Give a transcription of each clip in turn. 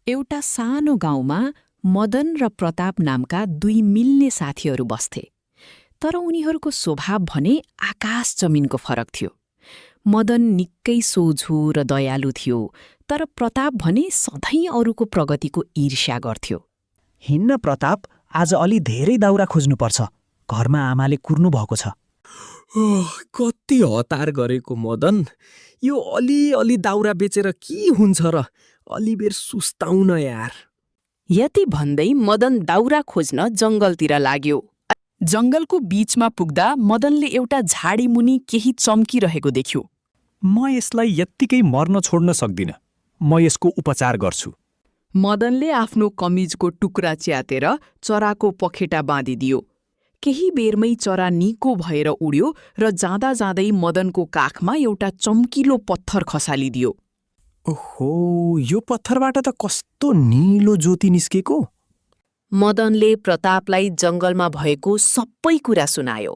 एउटा सानो गाउँमा मदन र प्रताप नामका दुई मिल्ने साथीहरू बस्थे। तर उनीहरूको स्वभाव भने आकाश जमिनको फरक थियो। मदन निकै सोझो र दयालु थियो, तर प्रताप भने सधैँ अरूको प्रगतिको ईर्ष्या गर्थ्यो। हिन्न प्रताप, आज अलि धेरै दाउरा खोज्नुपर्छ। घरमा आमाले कुर्नु भएको छ। कति हतार गरेको मदन। यो अलि दाउरा बेचेर के हुन्छ र? अलि बेर सुस्ताउन यार। यति भन्दै मदन दाउरा खोज्न जंगलतिर लाग्यो। जंगलको बीचमा पुग्दा मदनले एउटा झाडीमुनि केही चम्किरहेको देख्यो। म यसलाई यत्तिकै मर्न छोड्न सक्दिन। म यसको उपचार गर्छु। मदनले आफ्नो कमिजको टुक्रा च्यातेर चराको पखेटा बाँधिदियो। केही बेरमै चरा निको भएर उड्यो र जाँदा जाँदै मदनको काखमा एउटा चम्किलो पत्थर खसालिदियो। ओहो, यो पत्थरबाट त कस्तो निलो ज्योति निस्केको। मदनले प्रतापलाई जंगलमा भएको सबै कुरा सुनायो।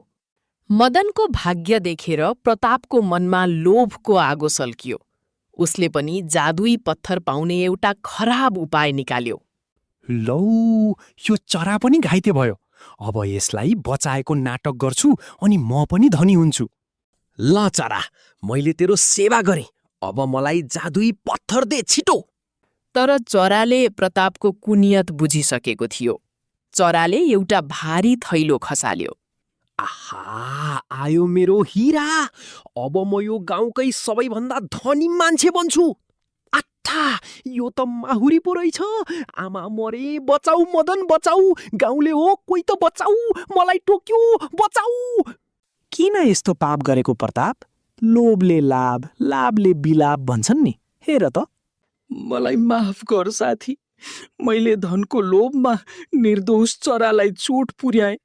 मदनको भाग्य देखेर प्रतापको मनमा लोभको आगो सल्कियो। उसले पनि जादुई पत्थर पाउने एउटा खराब उपाय निकाल्यो। लौ, यो चरा पनि घाइते भयो। अब यसलाई बचाएको नाटक गर्छु अनि म पनि धनी हुन्छु। ल चरा, मैले तेरो सेवा गरेँ। अब मलाई जादुई पत्थर दे छिटो। तर चराले प्रतापको कुनियत बुझिसकेको थियो। चराले एउटा भारी थैलो खसाल्यो। आहा, आयो मेरो हिरा। अब म यो गाउँकै सबैभन्दा धनी मान्छे बन्छु। आठा, यो त माहुरी पो रहेछ। आमा मरे, बचाऊ मदन बचाऊ। गाउँले हो, कोही त बचाऊ। मलाई टोक्यो, बचाऊ। किन यस्तो पाप गरेको प्रताप? लोभले लाभ, लाभले बिलाप भन्छन् नि। हेर त। मलाई माफ गर साथी। मैले धनको लोभमा निर्दोष चरालाई चोट पुर्याएँ।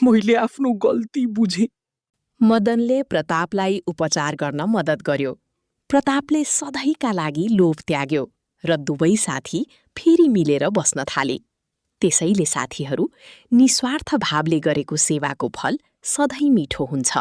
मैले आफ्नो गल्ती बुझेँ। मदनले प्रतापलाई उपचार गर्न मद्दत गर्यो। प्रतापले सधैँका लागि लोभ त्याग्यो र दुवै साथी फेरि मिलेर बस्न थाले। त्यसैले साथीहरू, निस्वार्थ भावले गरेको सेवाको फल सधैँ मिठो हुन्छ।